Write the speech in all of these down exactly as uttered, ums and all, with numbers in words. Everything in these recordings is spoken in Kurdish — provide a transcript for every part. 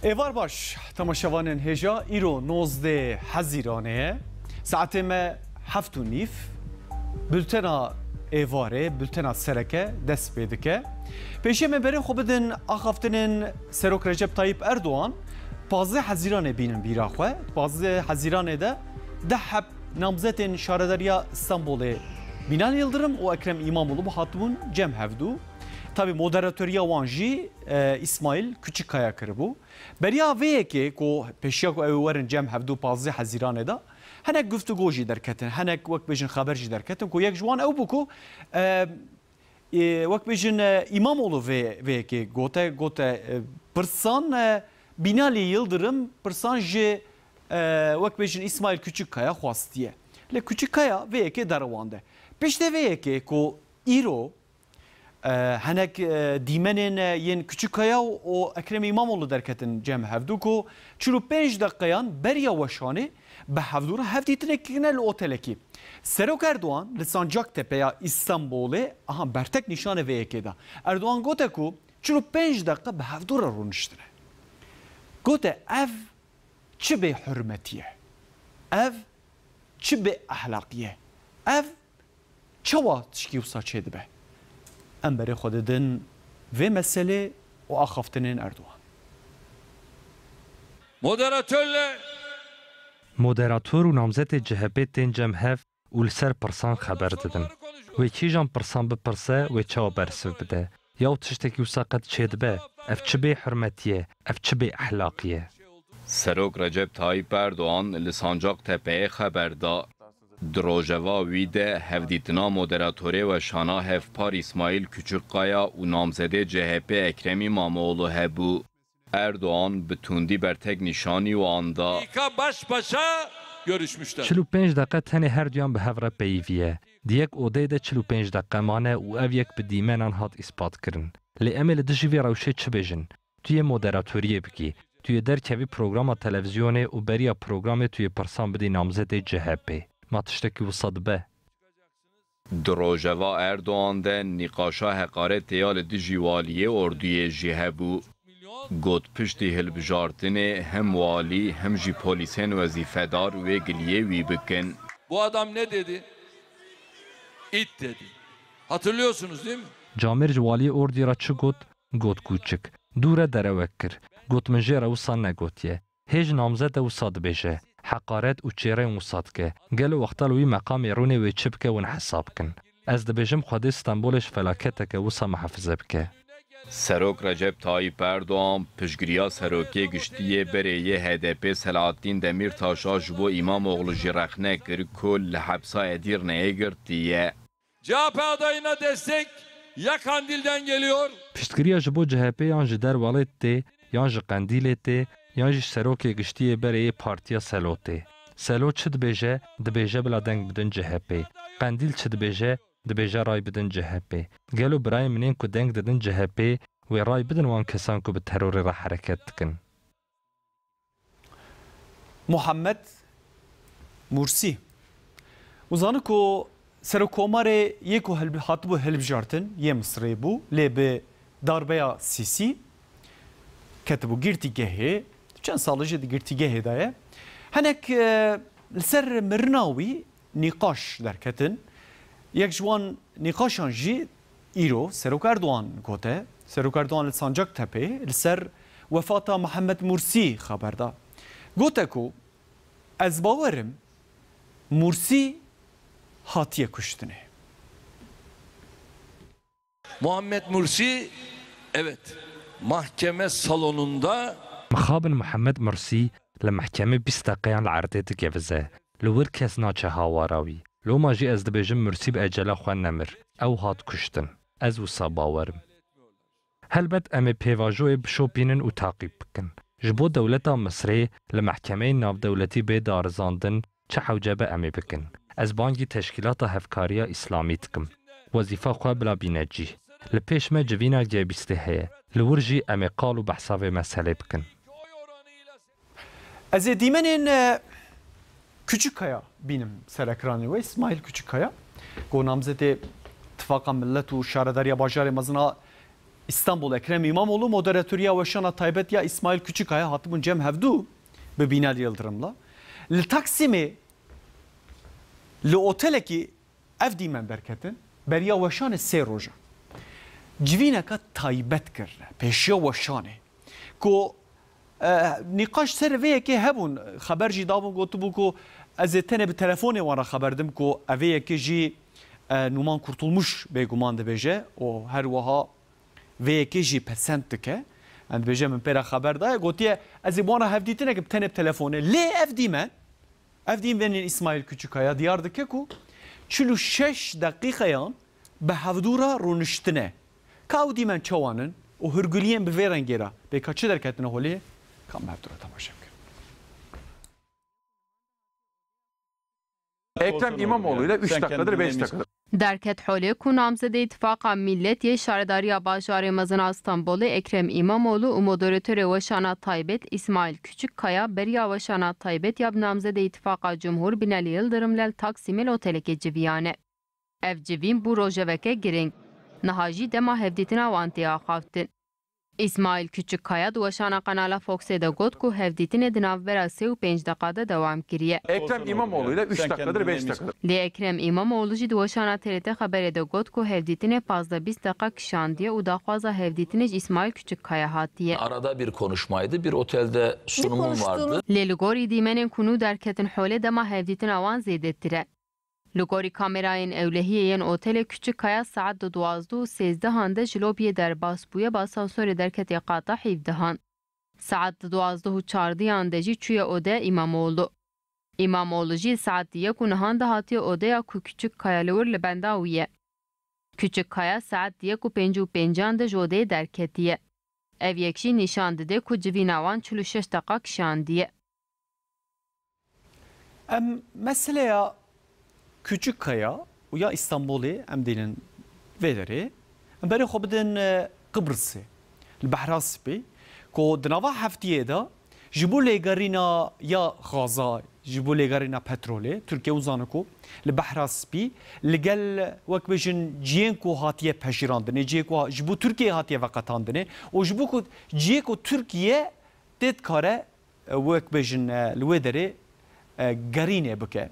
Êvar baş, temaşevanên hêja, îro nozdeh Hezîranê ye. Saetê me heft û nîv. Bultena êvarê, bultena sereke dest pê dike. Pêşiya me berê xwe bidin axaftinên Serok Recep Tayyip Erdoğan, pazdeh Hezîranê bînin bîra xwe. Pazdeh Hezîranê de deh heb namzetên Şaredariya Stenbolê Binali Yildirim û Ekrem İmamoğlu hatibûn cem hevdû. Tabî moderatoriya wan jî, e, İsmail Küçükkaya kiribû. Beriya vê yekê ku pêşiya ku ew ê werin cem hevdû pazdeh Hezîranê de, hinek guftûgo jî derketin, hinek wek bêjin xeber jî derketin ku yek ji wan ew bû ku, e, e, wek bêjin, e, İmamoğlu vê, vê yekê gote, gote, e, pirsan, e, Binali Yildirim pirsan ji, e, wek bêjin İsmail Küçükkaya xwastiye. Lê Küçükkaya vê yekê derewande. Piştê vê yekê ku îro E, hinek, e, dîmenên, e, yên Küçükkaya û, û Ekrem İmamoğlu derketin cem hevdû ku çil û pênc deqeyan beriya weşanê bi hevdû re hevdîtinek kirine li otelekî. Serok Erdoğan li Sancaktepe ya Îstanbulê, aha, bertek nîşanê vê yekê da. Erdoğan gote ku çil û pênc deqe bi hevdû re rûniştine. Gote, ev çi bê hurmetî ye? Ev çi bê ehlaqî ye? Ev çawa tişkî wisa çêdibe? Em berê xwe didin vê meselê û axaftinên Erdogan. Moderatörle Moderator û namzetê C H P tên cem hev û li ser pirsan xeber didin. Wê kîjan pirsan bipirse, wê çawa bersiv bide? Yaw tiştekî wisa qet çêdibe? Ev çi bê hurmetî ye? Ev çi bê ehlaqî ye? Serok Recep Tayyip Erdoğan li Sancaktepe'ye xeber da. Di rojeva wî de hevdîtina moderatorê weşana hevpar İsmail Küçükkaya û namzedê C H P Ekrem İmamoğlu hebû. Erdoğan bi tundî bertek nîşanî wan da. Dakika baş başa görüşmüşler. Çil û pênc deqe tenê her duyan bi hev re peyivî ye. Di yek odeyê de çil û pênc deqe mane û ev yek bi dîmenan hat îspat kirin. Lê em ê li dijî vê rewşê çi bêjin? Tu yê moderatoriyê bikî. Tu yê derkevî programa televîzyonê û beriya programê tu yê pirsan bidî namzedê C H P. Ma tiştekî wisa dibe? Di rojeva Erdogan de nîqaşa heqaretê ya li dijî waliyê orduyê jî hebû. Got, piştî hilbijartinê hem walî hem jî polîsên wezîfedar wê giliyê wî bikin. Bu adam ne dedi? İt dedi. Hatırlıyorsunuz değil mi? Camêr ji waliyê ordî re çi got? Got, kûçik. Dû re derewek kir. Got, min jê re wisa negotiye. Hêj namzede wisa dibêje. Heqaret û çêreyên wisa dike. Gelo wexta li wî meqamê rûnê wê çi bike, hûn hesab bikin. Ez dibêjim Xwedê Stenbolê ji felaketeke wisa mihefize bike. Serok Recep Tayyip Erdoğan piştgiriya Serokê Giştî yê berê yê H D P Selahattîn Demîrtaşa ji bo Îmamoğlu jî rexne kir ku li hepsa Edîrneyê girtiye. C H P adayına destek ya Kandil'den geliyor. Piştgiriya ji bo C H P yan ji derwelê tê, yan ji Qendîlê tê, yan jî serokê giştî yê berê yê partiya Selo tê. Selo çi dibêje? Dibêje bila deng bidin C H P. Qendîl çi dibêje? Dibêje ray bidin C H P. Gelo birayên min ên ku deng didin C H P wê ray bidin wan kesan ku bi terorê re hereket dikin? Muhammed Mursî. Hûn zanin ku serokkomarê yê ku hilbi-, hatibû hilbijartin yê Misirê bû, lê bi darbeya Sîsî ketibû girtîgehê, çend sal jî di girtîgehê de ye. Hinek, e, li ser mirina wî nîqaş derketin. Yek ji wan nîqaşan jî îro Serok Erdogan gote. Serok Erdogan li Sancaktepe'yê li ser wefata Mihemed Mursî xeber da. Gote ku, ez bawer im Mursî hatiye kuştinê. Muhammed Mursi, evet, mahkeme salonunda Mixabin Mihemed Mursî li mehkemê bîst deqeyan li erdê digevize. Li wir kes naçe hawara wî. Loma jî ez dibêjim Mursî bi ecela xwe nemir. Ew hat kuştin. Ez wisa bawer im. Helbet em ê pêvajoyê bişopînin û taqîb bikin. Ji bo dewleta Misirê li mehkemeyên navdewletî bê darizandin, çi hewce be em ê bikin. Ez bangî Teşkîlata Hevkariya Îslamî dikim. Wezîfa xwe bila bîne cî. Li pêş me civîna G bîstê heye. Li wir jî em ê qal û behsa vê meselê bikin. Ez ê dîmenên, e, Küçükkaya bînim ser ekranê we. İsmail Küçükkaya, ku namzetê Tifaqa Millet û Şaredariya Bajarê Mezin a Îstanbul, Ekrem Îmamoğlu moderatoriya weşana taybet ya Îsmaîl Küçükkaya hatibûn cem hevdû bi Binali Yıldırım'la. Li Taksimê li otelekî ev dîmen derketin, beriya weşanê sê roja. Civîneka taybet kirine, pêşiya weşanê. Ku, e, nîqaş ser vê yekê hebûn, xeber jî dabûn, gotibû ku ez ê tenê bi telefonê wan re xeber dim ku ev ê yekê jî, e, Numan Kurtulmuş bêguman dibêje û her wiha vê yekê jî pesend dike. Em dibêje min pê re xeber daye, gotiye, ez ê bi wan re hevdîtinek bi tenê bi telefonê. Lê ev dîmen, ev dîmenên Îsmaîl Küçükkaya diyar dike ku çil û şeş deqîqeyan bi hevdû re rûniştine. Ka ew dîmen çawan in û hûrguliyên bi vê rengê re bê ka çi derketine holê, ka em bi hevdû re temaşe bikin. Ekrem İmamoğlu ile üç dakikadır, beş dakikadır. Derket holê ku namzedê Îtifaqa Millet yê şaredariya bajarê mezin a Stenbolê Ekrem Îmamoğlu û moderatorê weşana taybet Îsmaîl Küçükkaya beriya weşana taybet ya bi namzedê Îtifaqa Cumhur Binali Yıldırım le li Taksimê li otelekê civiyane. Ev civîn bû rojeveke girîng. Niha jî dema hevdîtina wan tê axaftin. Îsmaîl Küçükkaya di weşana Qenala Foxê de got ku hevdîtinê di navbera sê û pênc deqa de dewam kiriye. Ekrem İmamoğlu ile üç dakikadır, beş dakikadır. Lê Ekrem Îmamoğlu jî di weşana T R T Xeberê de got ku hevdîtinê pazdeh bîst deqa kişandiye û daxwaza hevdîtinê ji Îsmaîl Küçükkaya hatiye. Arada bir konuşmaydı, bir otelde sunumum vardı. Lê li gorî dîmenên ku nû derketin holê dema hevdîtina wan zêdetir e. Li gorî kamerayên ewlehiyê yên otelê Küçükkaya saet di duwazdeh û sêzdehan de ji lobiyê derbas bûye, bi asansorê derketiye qata hîvdehan. Saet di duwazdeh û çardiyan de jî çûye odeya Îmamoğlu. Îmamoğlu jî saet di yek û nihan de hatiye odeya ku Küçükkaya li wir li benda wî ye. Küçükkaya saet di yek û pêncî û pêncan de ji odeyê derketiye. Ev yek jî nîşan dide ku civîna wan çil û şeş deqa kişandiye. Em meseleya Küçükkaya û ya Îstanbulê em dînin vê derê. Em berê xwe bidin, e, Qibrisê, li Behra Spî, ku di nava heftiyê de ji bo lêgerîna ya xaza, ji bo lêgerîna petrolê, Tirkiye û zane ku li Behra Spî li gel, wek bêjin, cihên ku hatiye peşîrandinê, cihê ku ji bo Tirkiyeyê hatiye veqetandinê û ji bo ku cihê ku Tirkiye tê dikare, e, wek bêjin, e, li wê derê, e, gerînê bike.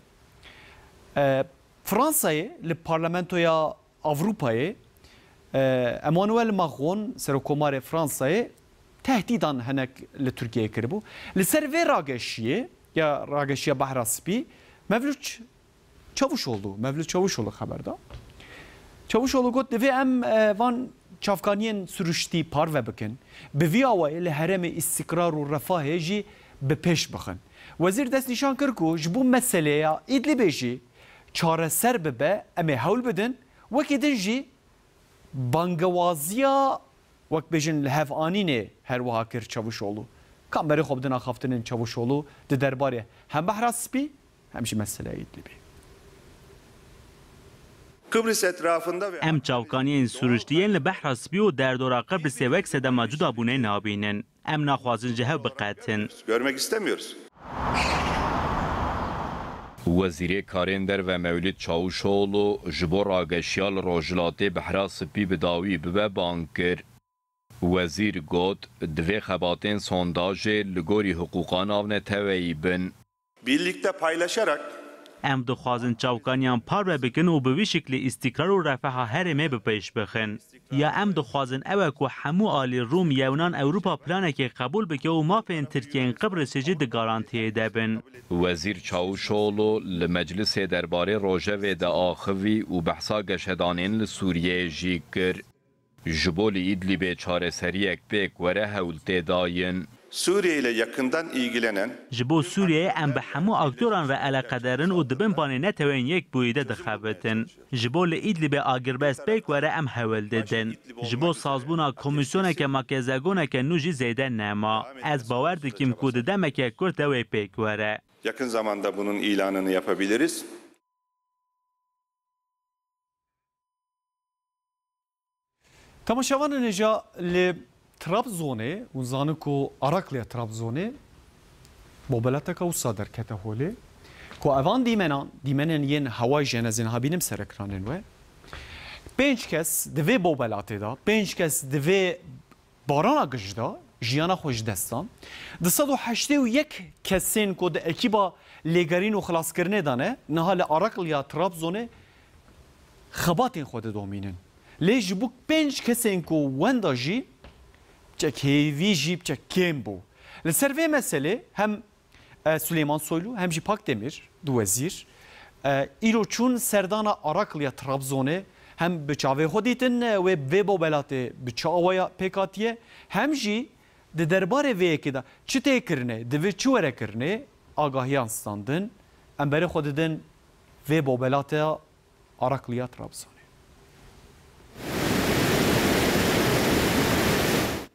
E, Fransayê li Parlamentoya Avrupayê, e, Emmanuel Macron, Serokkomarê Fransayê, tehdîdan hinek li Tirkiyeyê kiribû. Li ser vê rageşiyê, ya rageşiya Behra Spî, Mevlût Çavuşoğlu, Mevlût Çavuşoğlu xeber da. Çavuşoğlu got, divê em, e, van çavkaniyên siruştî parve bikin. Bi vî awayî li herêmê îstikrar û refahê jî bi pêş bixin. Wezîr destnîşan kir ku ji bo meseleya Îdlibê jî çareser bibe, em ê hewl bidin. Wekî din jî bangewaziya, wek bêjin, li hev anînê her wiha kir Çavuşoğlu. Ka em berê xwe bidin axaftinên Çavuşoğlu di derbarê hem Behra Spî hem jî meseleya Îdlibê. Kıbrıs etrafında ve Em çavkaniyên siruştî yên li Behra Spî û derdora Qibrisê wek sedema cudabûnê nabînin. Em naxwazin ji hev biqetin. Görmek istemiyoruz. Wezîrê Karên Derve Mewlid Çavuşoğlu ji bo rageşiya li Rojhilatê Behra Spî bi dawî bibe bang kir. Wezîr got, divê xebatên sondajê li gorî hiqûqa navneteweyî bin. Birlikte paylaşarak Em dixwazin çavkaniyan parve bikin û bi vî şiklî îstîkrar û refeha herêmê bi pêş bixin. Ya em dixwazin ew e ku hemû alî Rûm, Yewnan, Ewropa planekê qebûl bike û mafên Tirkiyeyên Qibrisê jî di garantiyê de bin. Wezîr Çavuşoğlu li Meclisê derbarê rojevê de axivî û behsa geşedanên li Sûriyeyê jî kir. Ji bo li Îdlîbê çareseriyek pêk were hewl tê dayîn. Suriye ile yakından ilgilenen Ji bo Sûriyeyê em bi hemû aktoran re eleqeder in û di bin banê Neteweyên Yekbûyî de dixebitin. Ji bo li Îdlîbê agirbest pêk were em hewl didin. Ji bo sazbûna komîsyoneke makezegoneke nû jî zêde nema. Ez bawer dikim ku di demeke kurt de wê pêk were. Yakın zamanda bunun ilanını yapabiliriz. Temaşevanên hêja, li Trabzonê, hûn zanin ku Arakliya Trabzonê mobeleteka wisa derkete holê, ku evan dîmenan, dîmenên yên hewayî jî, ez ê niha bînim ser ekranên we, Pênc kes di vê bobelatê de, pênc kes di vê barana gij de jiyana xwe ji dest dan. Du sed û heştê û yek kesên ku di ekîba lêgerîn û xilaskirinê de ne, niha li Arakliya Trabzonê xebatên xwe didomînin. Lê ji bo pênc kesên ku wenda jî biçek hêvî jî biçek kêm bû. Li ser vê meselê hem e, Suleyman Soylu hem jî Pak Demîr, du wezîr, e, îro çûn serdana Arakliya Trabzonê, hem bi çavê xwe dîtin, e, wê vê bobelatê bi çi awaya pêk hatiye, hem jî di derbarê vê yekê de çi tê kirinê, divê çi were kirinê, agahiyan standin. Em berê xwe didin vê bobelate Arakliya Trabzonê.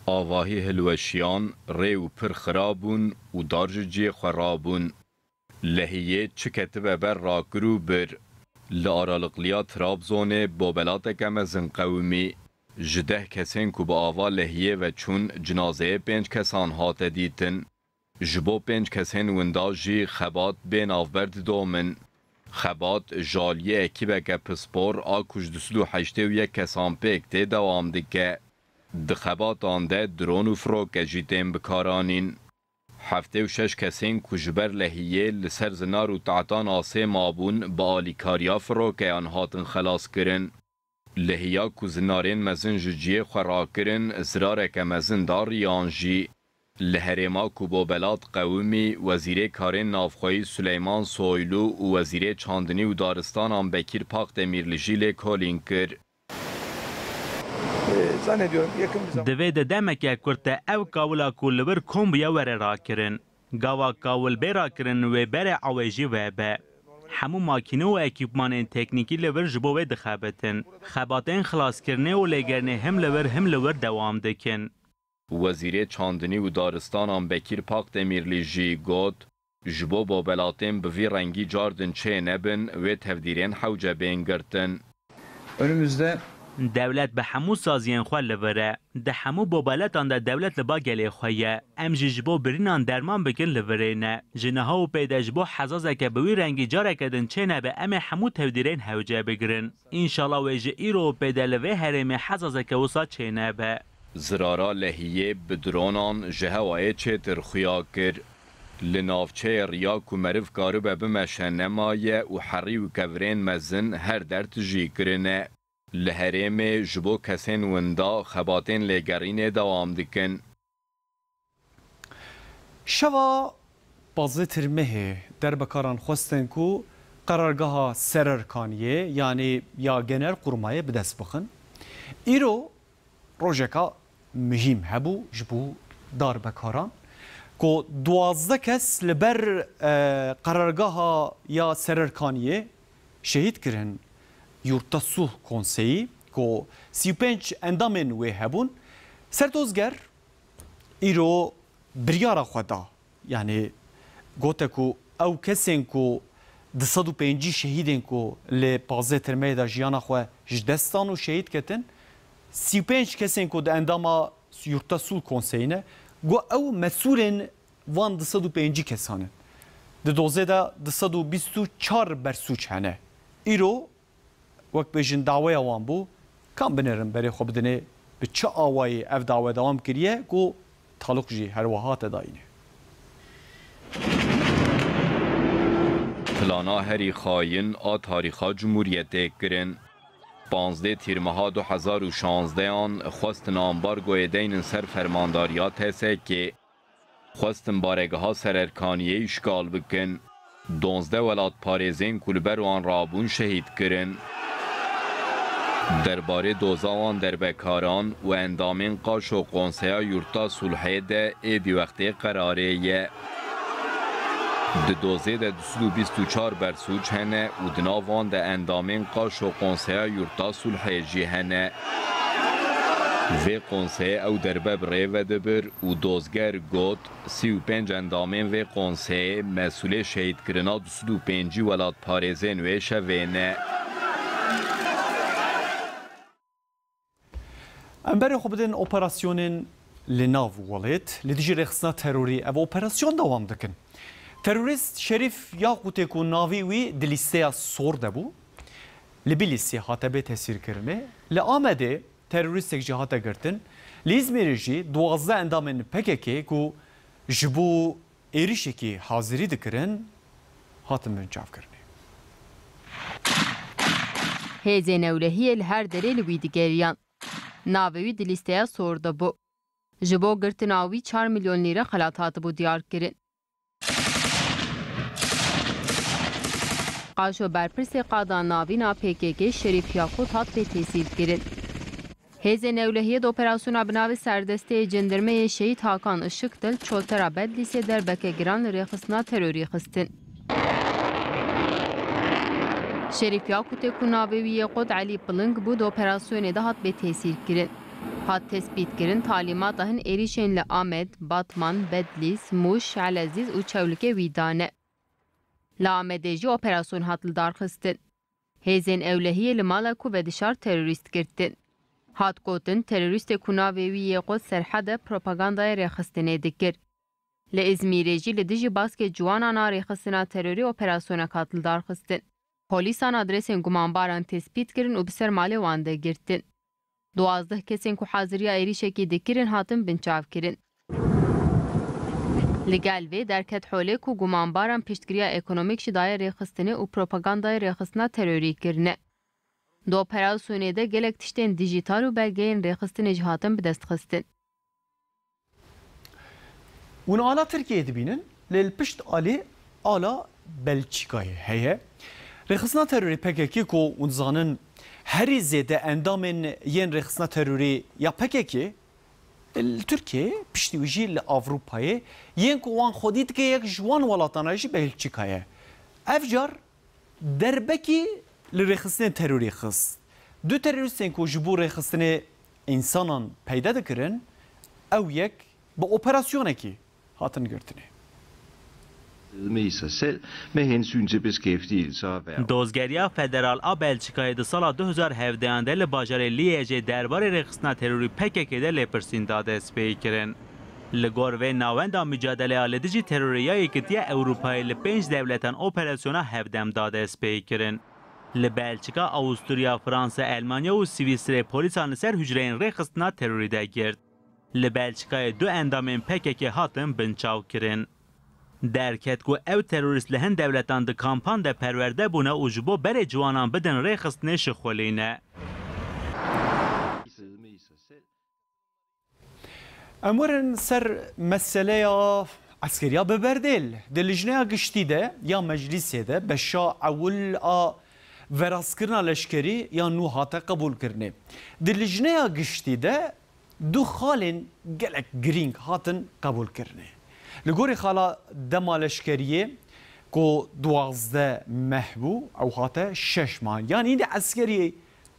Avahî hilweşiyan, rê û pir xira bûn û dar ji cihê xwe rabûn. Lehiyê çi ketibe ber rakir û bir. Li Aralikliya Trabzonê bobelateke mezin qewimî. Ji deh kesên ku bi ava lehiyê ve çûn, cinazeyê pênc kesan hate dîtin. Ji bo pênc kesên winda jî xebat bê navber didomin. Xebat ji aliyê ekîbeke pispor a ku ji du sed û heştê û yek kesan pêk tê dewam dike. Di xebatan de dron û firoke jî tên bikaranîn. Heftê û şeş kesên ku ji ber lehiyê li ser zinar û tehtan asê mabûn, bi alîkariya firokeyan hatin xelaskirin. Lehiya ku zinarên mezin ji cihê xwe rakirin, zirareke mezin da riyan jî. Li herêma ku bobelat qewimî, Wezîrê Karên Navxweyî Suleyman Soylu û Wezîrê Çandinî û Daristanan Bekîr Pakdemîrlî jî lêkolîn kir. Zannediyorum yakın bir zaman. Divê di demeke kurt de ew kawila ku li wir kom bûye were rakirin. Gava kawil bê rakirin wê berê ewê jî vebe. Hemû makîne û ekîpmanên teknîkî li vir ji bo wê dixebitin. Xebatên xilaskirinê û lêgerînê him li vir him li wir dewam dikin. Wezîrê Çandinî û Daristanan Bekîr Pakdemîrlî jî got, ji bo bobelatên bi vî rengî car din çê nebin, wê tevdîrên hewce bên girtin. Önümüzde Dewlet bi hemû saziyên xwe li vir e. Di hemû bobeletan de dewlet li ba gelê xwe ye. Em jî ji bo birînan derman bikin li virê ne. Ji niha û pê de ji bo hezazeke bi wî rengî careke din çênebe em ê hemû tevdîrên hewce bigirin. Înşala wê ji îro û pê de li vê herêmê hezazeke wisa çênebe. Zirara lehiyê bi dronan ji hewayê çêtir xuya kir. Li navçeyê riya ku meriv karibe bimeşe nemaye û herî û kevirên mezin her der tijî kirine. Li herêmê ji bo kesên winda xebatên lêgerînê dewam dikin. Şeva pazdeh Tirmehê derbekaran xwestin ku qerargeha Sererkaniyê, yanî ya Genelkurmayê bi dest bixin. Îro rojeka muhîm hebû ji bo darbekaran ku duwazdeh kes li ber, e, qerargeha ya Sererkaniyê şehîd kirin. Yurtta Sulh Konseyî ku sî û pênc endamên wê hebûn, Ser Dozger îro biryara xwe da. Yanî gote ku ew kesên ku du sed û pêncî şehîdên ku li pazdeh Tirmeyê de jiyana xwe ji dest dan û şehîd ketin, sî û pênc kesên ku di endama Yurtta Sulh Konseyî ne, got ew mesûlên van du sed û pêncî kesan in. Di dozê de du sed û bîst û çar bersûc hene. Îro wek bêjin daweya wan bû, kam binerin berê xwe bidinê, bi çi awayî ev dawe dewam kiriye, ku Taluk jî her wiha hate dayînê. Plana herî xayin a tarîxa Cumhuriyetê kirin. Panzdeh Tîrmeha du hezar û şanzdehan xwestin ambargoyê deynin ser fermandariya T S K'ê. Xwestin baregeha Sererkaniyê îşgal bikin. Donzdeh welatparêzên ku li ber wan rabûn şehîd kirin. Derbarê doza wan derbekaran û endamên qaşo Konseya Yurtta Sulhê de êdî wextê qerarê ye. Di dozê de du sed û bîst û çar bersûc hene û di nav wan de endamên qaşo Konseya Yurtta Sulhê jî hene. Vê konseyê ew derbe bi rê ve dibir û dozger got, sî û pênc endamên vê konseyê mesûlê şehîdkirina du sed û pêncî welatparêzên wê şevê ne. Em berê xwe bidin operasyonên li nav welêt li dijî rêxistina terorî. Ev operasyon dewam dikin. Terorîst Şerîf Yaqûtê ku navî wî di lîsteya sor de bû, Li Bîlîsê hate bê tesîrkirinê, li Amedê terorîstek jî hate girtin, li Îzmîrê jî duwazdeh endamên P K K ku ji bo êrişekî hazirî dikirin, hatin binçavkirinê. Hêzên ewlehiyê li her derê li wî digeriyan. Navê wî di lîsteya sor de bû. Ji bo girtina wî çar milyon lîre xelat hatibû diyarkirin. Qaşo berpirsê qada navîn a P K K Şerîf Yakût hat pê tesîrkirin. Hêzên ewlehiyê di operasyona bi navê Serdesteyê Cendirmeyê Şehîd Hakan Işık de li Çoltera Bedlîsê derbeke giran li rêxistina terorî xistin. Şerîf Yakûtê ku navê wî yê qut Elî Piling bû, di operasyonê de hat bê tesîrkirin. Hat tespîtkirin, talîmata hin êrîşên li Amed, Batman, Bedlîs, Mûş, Elezîz û Çewlikê wî dane. Li Amedê jî operasyon hat lidarxistin. Hêzên ewlehiyê li mala ku vedişar terorîst girtin. Hat gotin, terorîstê ku navê wî yê qut Serhede propagandaya rêxistinê dikir. Li Îzmîrê jî li dijî baskê ciwanan a rêxistina terorî operasyonek hat lidarxistin. Polîsan adresên gumanbaran tespît kirin û bi ser malê wan de girtin. Duwazdeh kesên ku haziriya êrîşekî dikirin hatin binçavkirin. Li gel vê derket holê ku gumanbaran piştgiriya ekonomîk ji dayê rêxistinê û propagandayê rêxistina terorî kirine. Di operasyonê de gelek tiştên dijîtal û belgeyên rêxistinê jî hatin bidestxistin. Hûn ala Tirkiyeyê dibînin, lê li pişt alî ala Belçîkayê heye. Rêxistina terorî P K K ku hûn dizanin herî zêde endamên yên rêxistina terorî ya P K K li Tirkiyeyê, piştî wî jî li Ewropayê, yên ku wan xwedî dike yek ji wan welatana jî Belçîka ye. Ev car derbekî li rêxistinên terorî xist. Du terorîstên ku ji bo rêxistinê însanan peyde dikirin, ew yek bi operasyonekî hatin girtinê. Meysa se me hên sûnce beskeftiye li sa ver. Dozgeriya Federal a Belçikayê di sala du hezar hevdehan de li bajarê Liègeê derbarê rêxistina terorî P K K de lêpirsîn da dest pê kirin. Li gor vê navenda mucadeleya li dijî terorê ya Yekîtiya Ewropayê li pênc dewletan operasyona hevdem da dest pê kirin. Li Belçika, Awusturya, Fransa, Elmanya û Swîsrê polîsan li ser hucreyên rêxistina terorî de girt. Li Belçikayê du endamên P K K hatin binçavkirin. Derket ku ew terorîst li hin dewletan di kampan de perwerde bûne û ji bo berê ciwanan bidin rêxistinê şixulîne. Em werin ser meseleya eskeriya bi berdêl. Di lijneya giştî de ya meclîsê de beşa ewil a verazkirina leşkerî ya nû hate qebûlkirinê. Di lijneya giştî de du xalên gelek girîng hatin qebûlkirinê. Li gorî xala dema leşkeriyê ku duwazdeh meh bû, ew hate şeş mehan. Yanî hînî eskeriyê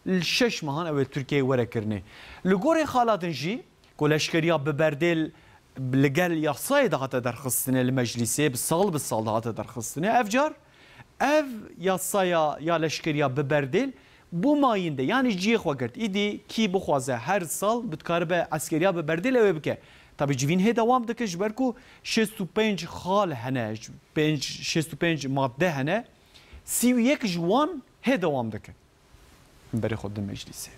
li şeş mehan ew ê Tirkiyeyê were kirinê. Li gorî xala din jî ku leşkeriya bi berdêl li gel yasayê dihate derxistinê li meclîsê, bi sal bi sal dihate derxistinê. Ev car ev yasaya ya leşkeriya bi berdêl bû mayîn de, yanî cihê xwe girt. Îdî kî bixwaze her sal bi dikaribe eskeriya bi berdêl ew ê bike. Tabî civîn hê dewam dike, ji ber ku şêst û pênc xal hene, pênc, şêst û pênc madde hene, sî û yek ji wan hê dewam dikin. Berê xwe di meclîsê.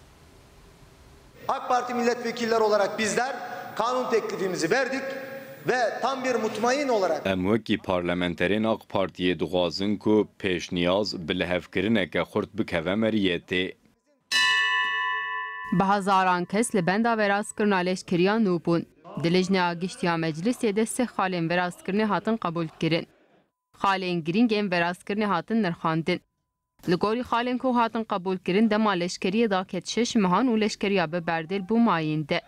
AK Parti milletvekiller olarak bizler kanun teklifimizi verdik ve tam bir mutmain olarak Em wekî parlamenterên AK Partiyê dixwazin ku pêşniyaz bi lihevkirineke xurt bikeve meriyetê. Bi hezaran kes li benda verazkirina leşkeriya nû bûn. Di lijneya giştî ya meclisê de sih xalên verazkirinê hatin qebûlkirin. Xalên girîng ên verazkirinê hatin nirxandin. Li gorî xalên ku hatin qebûlkirin, dema leşkeriyê daket şeş mehan û leşkeriya bi berdêl bû mayîn de.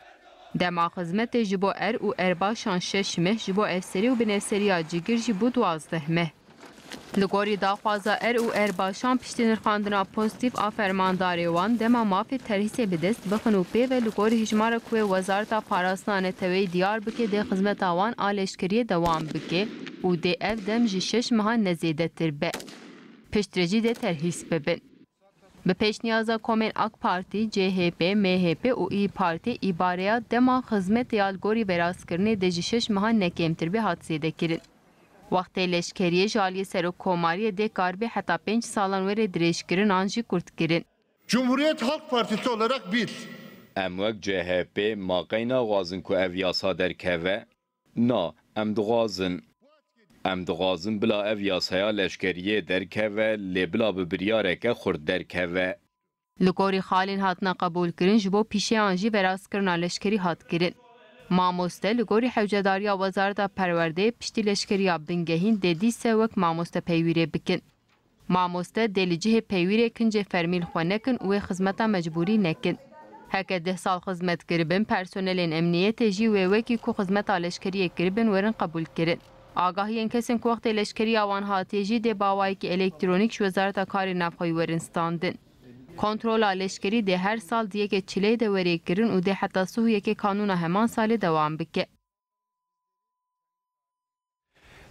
Dema xizmetê ji bo er û erbaşan şeş meh, ji bo efserî û binefseriya cigir jî bû duwazdeh meh. Li gorî daxwaza er û erbaşan, piştî nirxandina pozîtîf a fermandarê wan, dema mafê terhîsê bi dest bixin û pê ve li gorî hejmara ku wê Wezareta Parastina Neteweyî diyar bike, dê xizmeta wan a leşkeriyê dewam bike û dê ev dem ji şeş mehan ne zêdetir be. Piştre jî dê terhîs bibin. Bi pêşniyaza komên AK Partî, C H P, M H P û İYİ Partî îbareya dema xizmetê ya li gorî verazkirinê dê ji şeş mehan ne kêmtir bê hat zêdekirin. Wextê leşkeriyê ji aliyê serokkomariyê dê karibê heta pênc salan were dirêjkirin an jî kurtkirin. Cumhuriyet Halk Partisi olarak biz Em wek C H P ma qey naxwazin ku ev yasa derkeve? Na, em dixwazin. Em dixwazin bila ev yasaya leşkeriyê derkeve, lê bila bi biryareke xurt derkeve. Li gorî xalên hatine qebûlkirin ji bo pîşeyan jî verastkirina leşkerî hat kirin. Mamoste li gorî hewcedariya Wezareta Perwerdeyê piştî leşkeriya bingehîn dê dîse wek mamoste peywîrê bikin. Mamoste dê li cihê peywîrê kincê fermî li xwe nekin û wê xizmeta mecbûrî nekin. Heke deh sal xizmet kiribin, personelên emniyetê jî wê wekî ku xizmeta leşkeriyê kiribin werin qebûlkirin. Agahiyên kesên ku wextê leşkeriya wan hatiye jî dê bi awayekî elektronîk ji Wezareta Karê Navxweyî werin standin. Kontrola leşkerî dê her sal di yekê çileyê de were kirin û dê heta sih û yekê Kanûna heman salê dewam bike.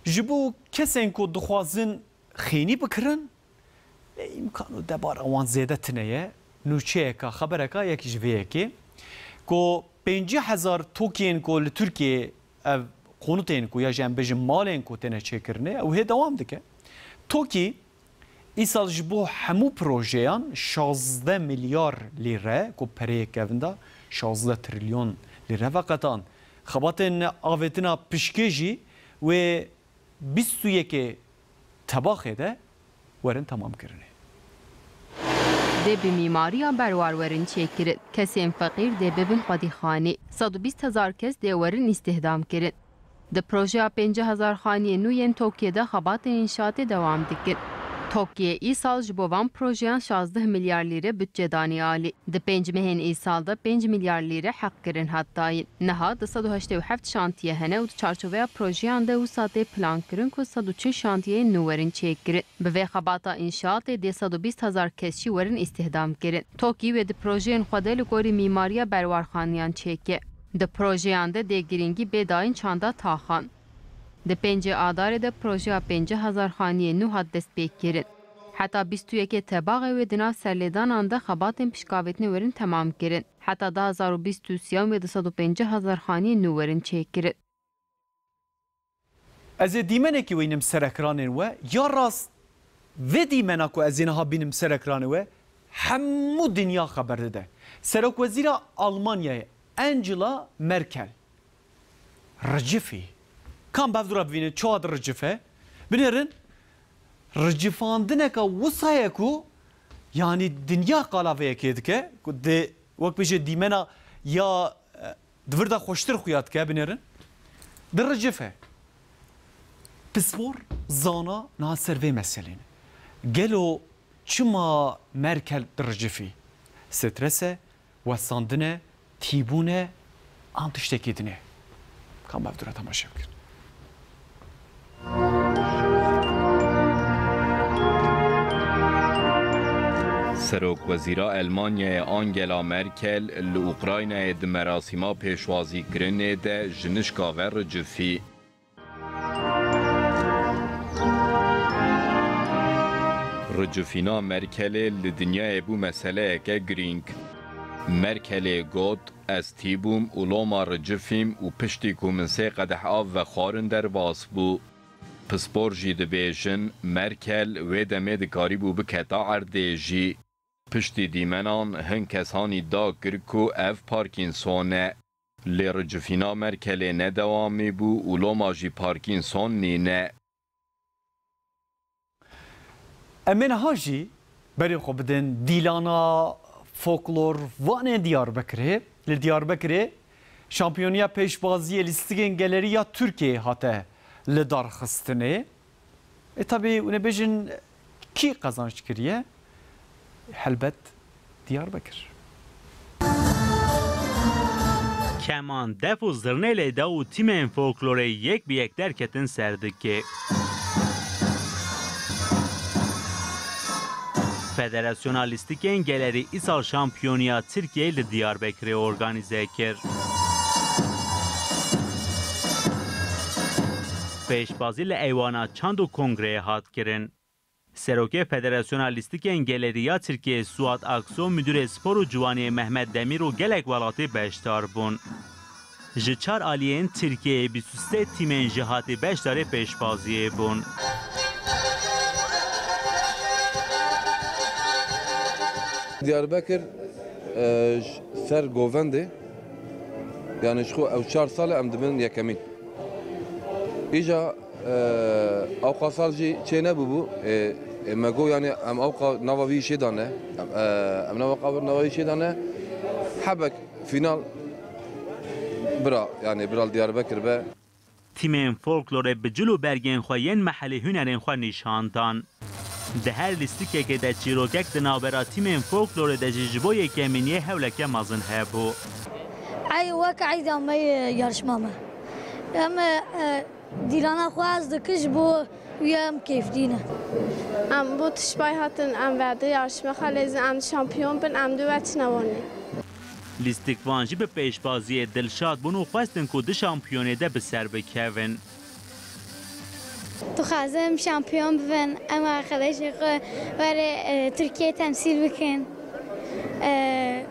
Ji bo kesên ku dixwazin xênî bikirin, lê îmkan û debara wan zêde tune ye. Nûçeyeka, xebereka yekî ji vê yekê, ku pêncî hezar tokiyên ku li Tirkiyeyê ev konutên ku ya jî em bêjin malên ku têne çêkirinê, ew hê dewam dike. TOKÎ îsal ji bo hemû projeyan şazdeh milyar lîre, ku pereyê kevin da, şazdeh trilyon lîre veqetan. Xebatên avêtina pişkê jî wê bîst û yekê Tebaxê de werin temamkirinê. Dê bi mîmariya berwar werin çêkirin. Kesên feqîr dê bibin xwedîxanê. Sed û bîst hezar kes dê werin îstihdam kirin. Di projeya pêncî hezar xaniyên nû yên Tokyoyê de xebatên înşaatê dewam dikin. Tokyoyê îsal ji bo van projeyan şazdeh milyar lîre budce danî alî. Di pênc mehên îsal de pênc milyar lîre heqkirin hat dayîn. Niha du sed û heştê û heft şantiye hene û di çarçoveya projeyan de wisa tê plankirin ku sed û çil şantiyeyên nû werin çêkirin. Bi vê xebata înşaatê dê sed û bîst hezar kes jî werin îstihdam kirin. TOKÎ wê di projeyên xwe de li gorî mîmariya berwarxaniyan çêke. Di projeyan de dê girîngî bê dayîn çanda taxan. Di pêncê Adarê de projeya pêncî hezar xaniyên nû hat destpêkirin. Heta bîst û yekê Tebaxê wê di nav serlêdanan de xebatên pişkavêtinê werin temam kirin. Heta du hezar û bîst û sê wê du sed û pêncî hezar xaniyên nû werin çêkirin. Ez ê dîmenekî weynim ser ekranên we. Ya rast, vê dîmena ku ez ê niha bînim ser ekranê we, hemû dinya xeber dide. Serokwezîra Almanyayê Angela Merkel ricifî. Kam bev dû re bivînin, çawa diricife? Binêrin, ricifandineka wisa ye ku, yanî dinya qala vê yekê dike, ku dê, wek bêje dîmena ya, e, di vir de xweştir xuya dike, binêrin. Diricife. Pispor, zana niha ser vê meselê ne. Gelo çima Merkel diricifî? Stres e, westandin e, tîbûn e, an tiştekî din e? Kam bev dû re temaşe bikin. Serokwezîra Elmanyayê Angela Merkel li Ukraynayê di merasîma pêşwazîkirinê de ji nişka ve ricifî. Ricifîna Merkelê li dinyayê bû meseleyeke girîng. Merkelê got, Ez tî bûm û loma ricifîm û piştî ku min sê qedeh av vexwarin derbas bû. Pispor jî dibêjin, Merkel wê demê dikarîbû biketa erdê jî. Piştî dîmenan hin kesan îdia kir ku ev Parkinson e. Lê ricifîna Merkelê ne dewamî bû û loma jî Parkinson nîne. Em ê niha jî berê xwe bidin dîlana folklor vanê Diyarbekirê. Li Diyarbekirê şampiyoniya pêşbaziyê lîstikên gelerî ya Tirkiyeyê hate lidarxistinê. E, tabî, hûn ê bêjin, kî qezanç kiriye? Helbet Diyarbekir. Keman, def û zirnê lê da û tîmên folklorê yek bi yek derketin ser dikê. Federasyona Lîstikên Gelerî îsal şampiyoniya Tirkiyeyê li Diyarbekirê organîze kir. Pêşbazî li eywana çand û kongreyê hat kirin. Serokê Federasyona Lîstikên Gelerî ya Tirkiyeyê Suat Aksu, Müdürê Spor û Ciwaniyê Mehmet Demir û gelek welatî beşdar bûn. Ji çar aliyên Tirkiyeyê bîst û sê tîmên jêhatî beşdarê pêşbaziyê bûn. Diyarbekir, e, ji ser govendê, yani ji xwe ew çar sal e em dibin yekemîn. Îja, e, ewqa sal jî çê nebûbû. E, e, me got, yani em ewqa nava vî işê de ne. Em, e, em nava qabir nava vî işê de ne. Hebek final bira, yani bira li Diyarbekir be. Tîmên folklorê bi cil û bergên xwe yên mehelî hunerên xwe nîşan dan. Di her lîstikekê de çîrokek di navbera tîmên folklorê de jî ji bo yekemîniyê hewleke mezin hebû. Ey wek eyda me ye yarışma me. Em, e, dîlana xwe ez dikin ji bo wî em kêflî ne. Em bo tişt bay hatin em verde yarışma xwe lêzin em şampiyon bin em dê weçine wanê. Lîstikvan jî bi pêşbaziyê dilşad bûn û xwestin ku di şampiyonê de bi ser bikevin. Dixwazim şampiyon bibin, em arxedeşê xwe were, e, Tirkiye temsîl bikin. E,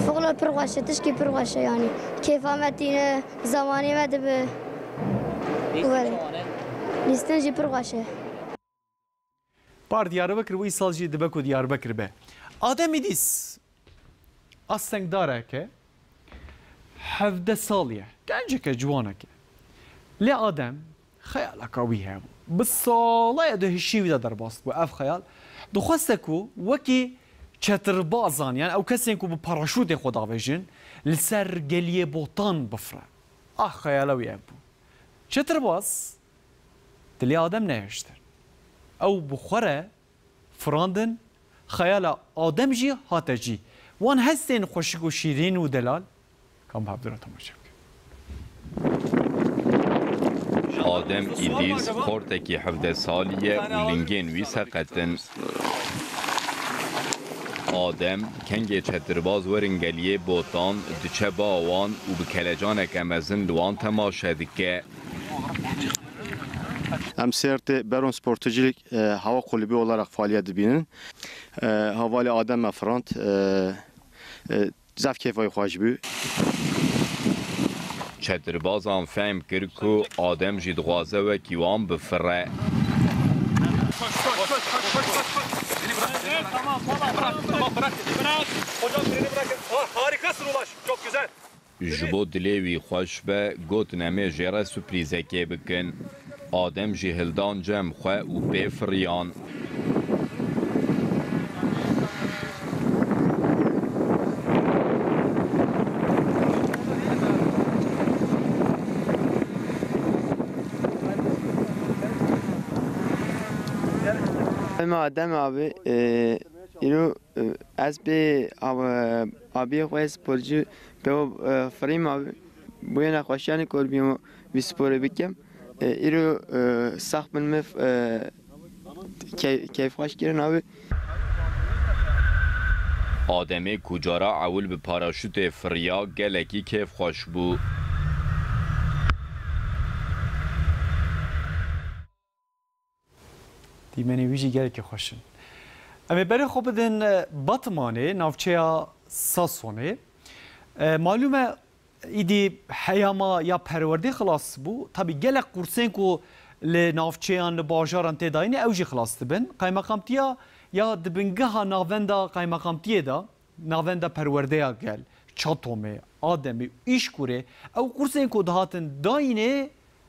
Folklor pir xweş e, tişkî pir xweş e, yanî kêfa me tîne, zemanê me dibe. Were. Lîstin jî pir xweş e. Par Diyarbekir wî sal jî dibe ku Diyarbekir be. Adem Îdîs astengdareke hevdeh salî ye, genceke ciwaneke. Lê Adem xeyaleka wî hebû. Bi sala ye di hişê wî de derbas bû ev xeyal. Dixweste ku wekî çetirbazan, yani ew kesên ku bi paraşûtê xwe davêjin, li ser geliyê Botan bifire. Ah xeyala wî ev bû. Çetirbaz dilê Adem nehiştin. Ew bi xwe re firandin, xeyala Adem jî hate cî. Wan hestên xweşik û şîrîn û delal, ka em bi hevdu re temaşe bikin. Adem Îdîs xortekî hevdeh salî ye û lingên wî seqet in. Adem, kengê çetirbaz werin geliyê Botan, diçe ba wan û bi kelecaneke mezin li wan temaşe dike. Em Sêrtê Beron Sportucilik, e, Hava Kulübü olarak faaliyet dibînin. E, Havalê Adem me firand, e, e, zaf kêfa wî xweş bû. Çetirbazan fehm kir ku Adem jî dixwaze wekî wan bifire. Ji bo dilê wî xweş be, gotin em ê jê re surprîzekê bikin. Adem jî hildan cem xwe û pê firiyan. Em Adem abi, e, îro, e, ez bê av-, abiyê xwe sporcî pê, e, firîm abi. Bûye nexweşiyanê kor bîyo vî sporê bikim. E, îro, e, sax bin me, e, key-, keyfxweş kirin abi. Ademê ku cara ewil bi paraşûtê firiya gelekî kêfxweş bû. Dîmenê wî jî gelekî xweş in. Em ê berê xwe bidin, e, Batmanê, navçeya Sasonê. E, malûm e, îdî heyama ya perwerdê xilas bû. Tabî gelek qursên ku li navçeyan, li bajaran tê dayînê, ew jî xilas dibin. Qaymeqamtiya ya di bingeha navenda qaymeqamtiyê de, navenda perwerdeya gel, Çatomê, Ademê, Îşkurê, ew qursên ku dihatin dayînê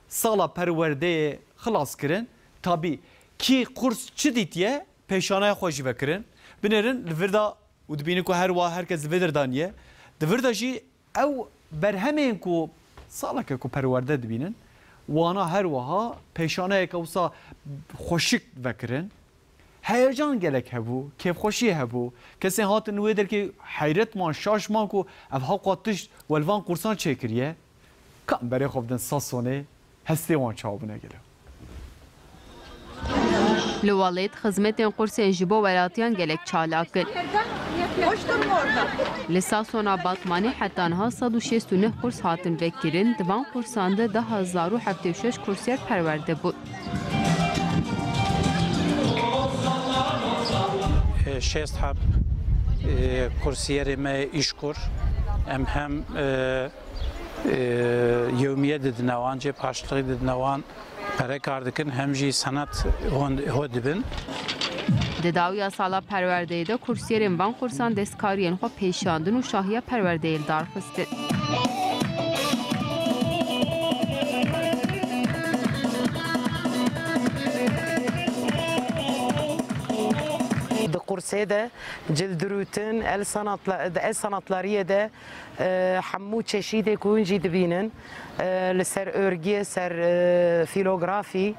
sala perwerdeyê xilas kirin. Tabî kî qurs çi dîtiye, pêşanaya xwe jî vekirin. Binêrin li vir de û dibînin ku her wa her kes li vê der de niye. Di vir de jî ew berhemên ku saleke ku perwerde dibînin, wana her wiha pêşaneyeke wisa xweşik vekirin. Heyecan gelek hebû, kêfxweşiyê hebû. Kesên hatin wê derkê heyret man, şaş man ku ev hewqa tişt we li van qursan çêkiriye. Ka em berê xwe bidin Sasonê, hestê wan çawa bûne gelo? Li welêt xizmetên qursên ji bo welatiyan gelek çalak in. Li Sasona Batmanê heta niha sed û şêst û neh qurs hatin vekirin, di van qursan de du hezar û heftê û şeş kursiyer perwerde bûn. Şêst heb, e, kursiyerê me îşkur. Em hem, e, Yewmiye didine wan, cê paştixî didine wan, pere kar dikin, hem jî senat hon-, ho dibin. Di dawiya sala perwerdeyê de kursiyerên van kursan destkariyên xwe pêşandin û şahiya perwerdeyê li dar xistin. Di kursê de cil dirûtin, el sanatla-, di el sanatlariyê de, e, hemû çeşîdê ku hûn jî dibînin, e, li ser örgiyê, ser, e, fîlografî,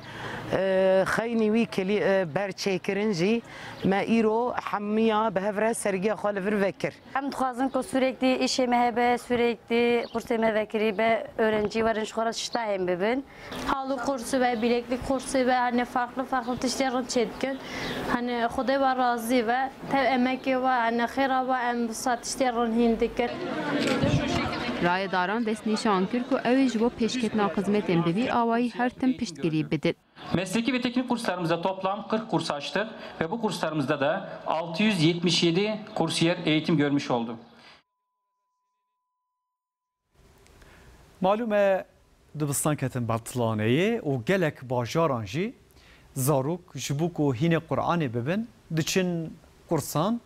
e, xeynî wî kilî-, e, berçêkirin jî me îro hemiya bi hev re sergiya xwe li vir vekir. Em dixwazin ku sürekli îşê me hebe, sürekli kursê me vekirî be, öğrenci werin ji xwe re ştahên bibin. Halı kursu ve bileklik kursu ve hani farklı farklı tiştê rind çêdikin. Hani Xwedê ve razî ve tev emekê ve hani xêra ve em wisa tiştê rind hîn dikin. Rayedaran dest nîşan kir ku ew ê ji bo pêşketina xizmetên bi vî awayî her tim piştgirî bidin. Mesleki ve teknik kurslarımızda toplam kırk kurs açtık ve bu kurslarımızda da altı yüz yetmiş yedi kursiyer eğitim görmüş oldu. Malûm e, dibistan ketin betilaneyê û gelek bajaran jî zarok ji bo ku hînê Qur'anê bibin, diçin kursan,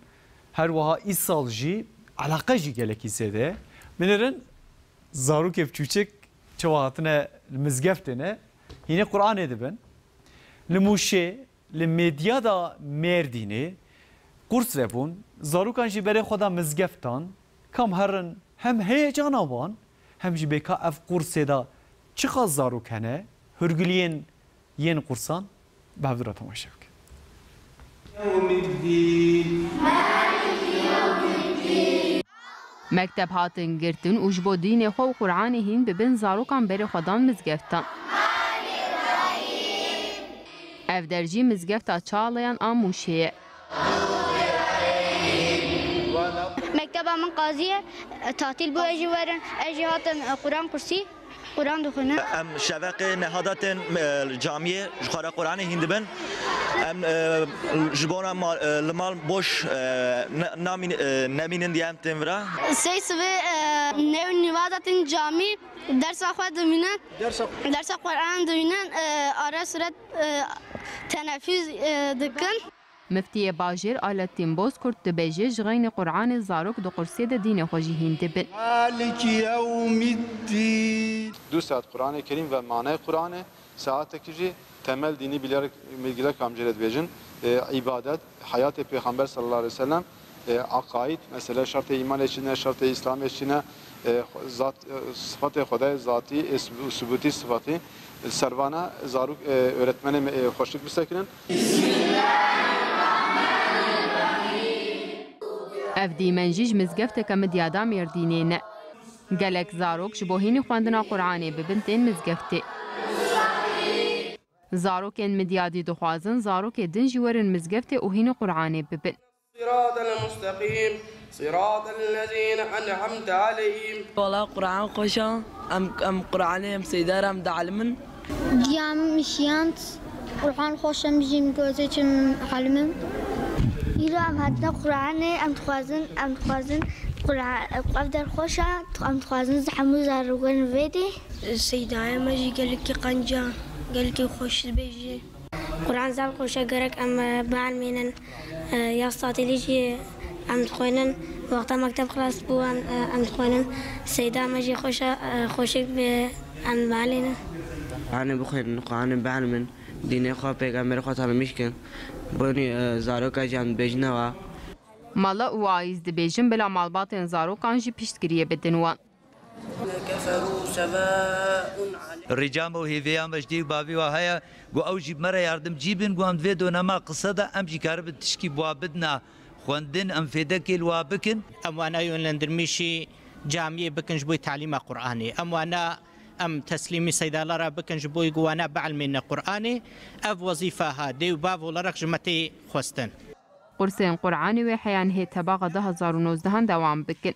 her wiha îsal jî eleqe jî gelekî zêde ye. Binêrin zarokê biçûçik çawa hatine li mizgeftê ne, hînê Qur'anê dibin. Li Mûşê, li Mêdiyada Mêrdînê kurs vebûn, zarokan jî berê xwe da mizgeftan, kam herin hem heyecana wan, hem jî bê ka ev kursê de çiqas zarok hene, hûrgiliyên yên kursan bi hev re temaşe bikin. Mekteb hatin girtin û ji bo dînê xwe û Qur'anê hîn bibin zarokan berê xwe dan mizgeftan. Ev der jî mizgefta Çaleyan a Mûşê ye. Mekteba min qazî ye, tatil bû, ez jî werin, ez jî hatim, e, Quran kursî, Quran dixwînim. Em şeveqê neha de tên, e, camiyê ji xwe re Quranê hîn dibin. Em, e, ji bona mal, e, li mal boş, e, ne-, namîn-, e, nemînin diye em tên vira. Sey sibê, e, neh û nîva de tên camî, dersa xwe dimînin. Dersa Dersa Quran dimînin, e, ara sure, e, teneffüs, e, dikin. Miftiyê bajêr Alettin Bozkurt dibêje, ji xeynê Qur'anê zarok di qursê de dînê xwe jî hîn dibin. Maliki yewmiddin. Du saet Qur'anê Kerîm ve manayê Qur'anê, saetekî jî temel dînî bilgiler, bilgiler kamcê re dibêjin, e, îbadet, heyatê Pêxember sallallahu aleyhi ve sellem, e, aqaîd, mesela şertê îmanê çi ne, şertê Îslamê çi ne, e, zat, e, sıfatê Xwedayê zatî, e, sub-, subutî sıfatî, e, servana zarok, e, öğretmenê me, e, xweşik bisekinin. Ev dîmen jî ji mizgefteke Midyada Mêrdînê ne. Gelek zarok ji bo hînî xwendina Qur'anê bibin tên mizgeftê. Zarokên Midyadî dixwazin zarokê din jî werin mizgeftê û hînî Qur'anê bibin. Siratal mustaqîm, siratal lezîne en'amte aleyhîm. Wala Qur'an xweş e, em, em Qur'anê em seyda re em dielimin. Giya min şiyand, Qur'an xweş e, min jî min goze çi min elimin. Îro em hatine Qur'anê, em dixwazin, em dixwazin Qur'an, ev der xweş e, em dixwazin ji hemû zarokên vê dê. Seydaya me jî gelekî qenc e, gelekî xweş dibêjî. Quran zaf xweş e, gerek em, e, bielmînin. E, ya statîlî jî em dixwînin. Wexta mekteb xilas bû, em, e, em dixwînin. Seyda me jî xweş e, e, xweşik bi em bielînin. Quranê bixwînin, Quranê bielmin. Dînê xwe, pêxemberê xwe tanimîş kin. Bonî, e, zaroka jî em dibêjine wa. Mala û ayîz dibêjin, bila malbatên zarokan jî piştgiriyê bidin wan. Rica me û hêviya me ji dê û bavê wa heye ku ew jî bi me re yardimcî bin, ku em di vê donema qise de em jî karibin tişkî bi wa bidina xwendin, em fêdekê li wa bikin. Em wana yönlendirmişî camiyê bikin ji bo talîma Qur'anê. Em wana em teslîmî seydalara bikin ji bo ku wana bielmêne Qur'anê. Ev wezîfa ha dê û bav olarak ji me tê xwestin. Qursên Qur'anê wê heyan hê tebaxa du hazar û nozdehan dewam bikin.